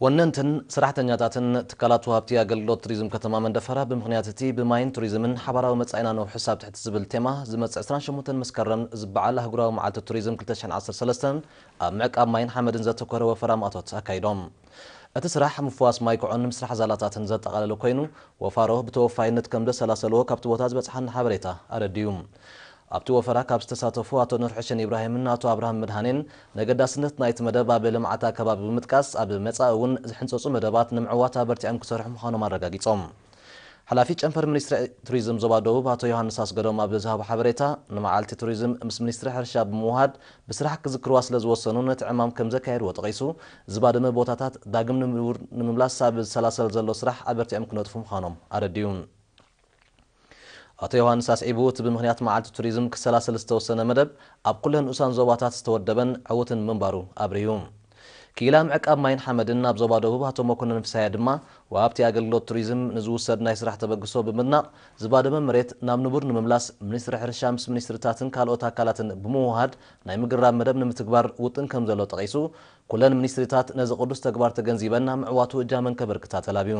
ወነንትን ሰራሕተኛታትን ትካላት ወሃብቲ ኣገልግሎት ቱሪዝም ከተማ መንደፈራ ብምኽንያት እቲ ብማይን ቱሪዝምን ሓባራዊ መጻኢና ነውሕስ ኣብ ትሕቲ ዝብል ቴማ ዝመጽእ ዕስራን ሸሞንተን መስከረም ዝበዓል ኣህጉራዊ መዓልቲ ቱሪዝም ክልተ ሽሕን ዓሰርተ ሰለስተን ኣብ ምዕቃብ ማይን ሓመድን ዘተኮረ ወፈራ ማእቶት ኣካይዶም። እቲ ስራሕ ምፍዋስ ማይ ኩዖን ንምስራሕ ዛላታትን ዘጠቓለለ ኮይኑ፣ ወፋሮ ብተወፋይነት ከም ዘሰላሰልዎ ካብቲ ቦታ ዝበጽሓና ሓበሬታ ኣረድዩ። ኣብቲ ወፈራ ካብ ዝተሳተፉ ኣቶ ኑርሕሽን ኢብራሂምን ኣቶ ኣብርሃም መድሃኔን ነገዳስነት ናይቲ መደብ ኣብ ልምዓት ኣከባቢ ብምጥቃስ፣ ኣብ መጻኢ እውን ዝሕንጸጹ መደባት ንምዕዋት ኣበርቲዖም ክሰርሑ ምዃኖም ኣረጋጊጾም። ሓላፊ ጨንፈር ሚኒስትሪ ቱሪዝም ዞባ ደቡብ ኣቶ ዮሃንስ ኣስገዶም ኣብ ዝሃቦ ሓበሬታ፣ ንመዓልቲ ቱሪዝም ምስ ሚኒስትሪ ሕርሻ ብምውሃድ ብስራሕ ክዝክርዋ ስለ ዝወሰኑ ነቲ ዕማም ከም ዘካየድዎ ጠቒሱ፣ ዝባደመ ቦታታት ዳግም ንቡር ንምምላስ ኣብ ዝሰላሰል ዘሎ ስራሕ ኣበርቲዖም ክነጥፉ ምዃኖም ኣረድዩ። ኣቶ ዮሃንስ ኣስዒቡ፣ እቲ ብምኽንያት መዓልቲ ቱሪዝም ክሰላሰል ዝተወሰነ መደብ ኣብ ኩለን ንኡሳን ዞባታት ዝተወደበን ዕዉትን ምንባሩ ኣብሪሁ። ክኢላ ምዕቃብ ማይን ሓመድን ኣብ ዞባ ደቡብ ኣቶ መኮነን ፍስሃየ ድማ፣ ወሃብቲ ኣገልግሎት ቱሪዝም ንዝውሰድ ናይ ስራሕ ተበግሶ ብምድናቕ፣ ዝባደመ መሬት ናብ ንቡር ንምምላስ ሚኒስትሪ ሕርሻ ምስ ሚኒስትርታትን ካልኦት ኣካላትን ብምውሃድ ናይ ምግራብ መደብ ንምትግባር ውጥን ከም ዘሎ ጠቒሱ፣ ኩለን ሚኒስትሪታት ነዚ ቅዱስ ተግባር ተገንዚበን ኣብ ምዕዋቱ እጃመን ከበርክታ ተላብዩ።